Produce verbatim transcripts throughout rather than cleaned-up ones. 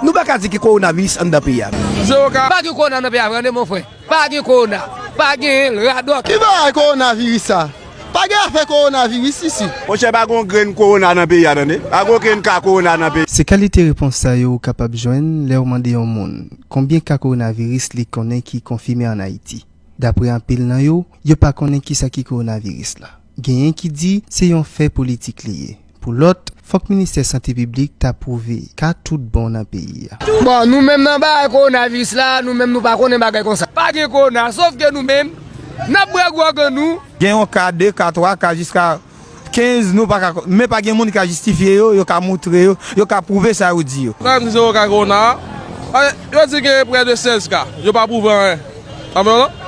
Nou pa ka di gen kowonaviris anndan peyi a. Zewo ka. Pa gen kowona nan peyi a vre, tande, mon frè. Pa gen kowona. Pa gen radòt. Ki bagay kowonaviris sa? Pa gen afè kowonaviris isi. Monchè, pa gen yon grenn kowona nan peyi a, tande. Pa gen okenn ka kowona nan peyi. Se kalite repons sa yo ou kapab jwenn lè w mande yon moun konbyen ka kowonaviris li konnen ki konfime ann Ayiti. Dapre anpil nan yo, yo pa konnen kisa ki kowonaviris la. Genyen ki di se yon fè politik li ye. Pou lòt, fòk ministè sante piblik ta pwouve ka tout bon nan peyi a. Bon, nou menm nan bagay kowonaviris la, nou menm nou pa konnen bagay konsa. Pa gen kowona, sòf ke nou menm, n ap bwè gwòg an nou. Gen yon ka, de ka, twa ka, jiska kenz, nou pa ka, men pa gen moun ki ka jistifye yo, yo ka moutre yo, yo ka pwouve sa yo di yo. Sa m di se yo ka kowona a, yo di gen prè de sèz ka, yo pa pwouve anyen. Sa fè lontan?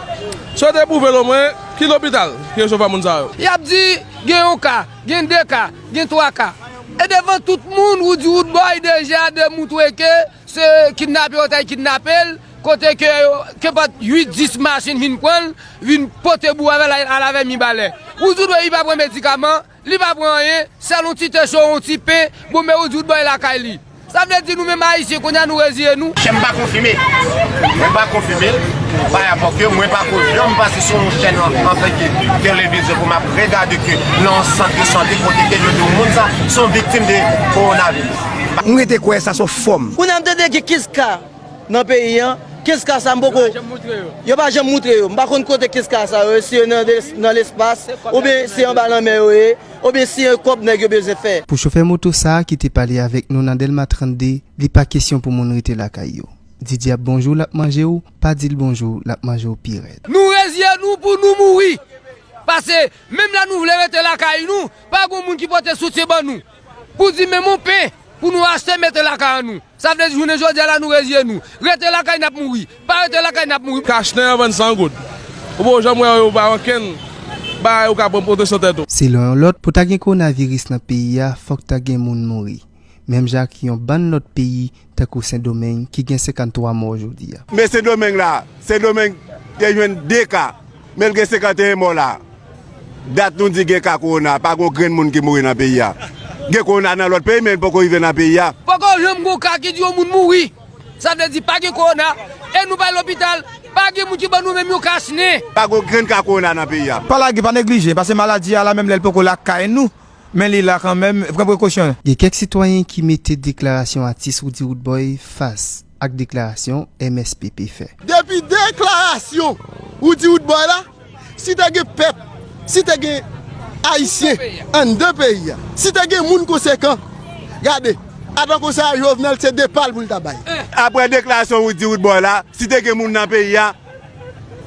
Si yo te pwouve l omwen, ki lopital ki resevwa moun sa yo? Y ap di gen yon ka, gen de ka, gen twa ka. E devan tout moun, ou di Roodboy deja demoutre ke se kidnape yo t al kidnape l, kote ke yo, ke pat uit, dis machin vin pran l, vin pote bou avè l al avè Mibalè. Ou di Roodboy li pa pran medikaman, li pa pran anyen, sèl yon ti te cho, yon ti pen, bon, men ou di Roodboy lakay li. Sa vle di nou menm Ayisyen, kounye a nou reziye nou. Chè m pa konfime. Mwen pa konfime l. Pa rapò ke mwen pa ko-, janm pase sou yon chèn an, antanke televizyon pou m ap regade ke nan yon sant de sante kote ke yo di yon moun sa, se yon viktim de kowonaviris. M rete kwè sa se yon fòm. Kounye a m tande gen kenz ka nan peyi an, kenz ka sa m poko. Yo pa janm moutre yo. M pa konn kote kenz ka sa yo ye, si yo nan, nan lespas, oubyen si anba lanmè yo ye, oubyen si yon kòb nèg yo bezwen fè. Pou chofè moto sa a ki te pale avèk nou nan Dèlma trannde, li pa kesyon pou moun rete lakay yo. Di dyab bonjou, l ap manje w, pa di l bonjou, l ap manje w pi rèd. Nou reziye nou pou nou mouri. Paske menm lè nou vle rete lakay nou, pa gen moun ki pote soutyen ban nou. Pou di menm yon pen pou nou achte mete lakay an nou. Sa vle di jounen jodi a la nou reziye nou. Rete lakay n ap mouri. Pa rete lakay n ap mouri. Kachnen an vann san goud. Ou poko janm wè yo ba okenn bagay ou ka pran pwoteksyon tèt ou. Selon yon lòt, pou ta gen kowonaviris nan peyi a, fòk ta gen moun mouri. Menm jan ak yon bann lòt peyi, tankou Sendomeng, ki gen senkanntwa mò jodi a. Men Sendomeng la, Sendomeng te jwenn de ka, men l gen senkanteyen mò la. Dat nou di gen ka kowona, pa gen yon grenn moun ki mouri nan peyi a. Gen kowona nan lòt peyi, men l poko rive nan peyi a. Poko janm gen yon ka ki di yon moun mouri. Sa vle di pa gen kowona, e nou pa lopital, pa gen moun ki ban nou menm yon kachnen. Pa gen yon grenn ka kowona nan peyi a. Pa lage, pa neglije, paske maladi a la menm lè l poko lakay nou, men li la kanmenm, pran prekosyon. Gen kèk sitwayen ki mete deklarasyon atis Roody Roodboy fas ak deklarasyon M S P P fè. Depi deklarasyon Roody Roodboy la, si te gen pèp, si te gen Ayisyen anndan peyi a, si te gen moun konsekan, gade, atankou sa Jovenel se de pa l pou l ta bay. Apre deklarasyon Roody Roodboy la, si te gen moun nan peyi a,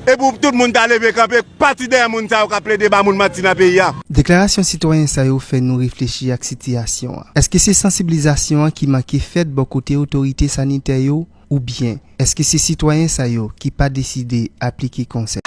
e pou tout moun ta leve kanpe, pati dèyè moun sa yo k ap plede ba moun manti nan peyi a. Deklarasyon sitwayen sa yo fè nou reflechi ak sitiyasyon an. Èske se sansibilizasyon an ki manke fèt bò kote otorite sanitè yo? Oubyen, èske se sitwayen sa yo ki pa deside aplike konsèy?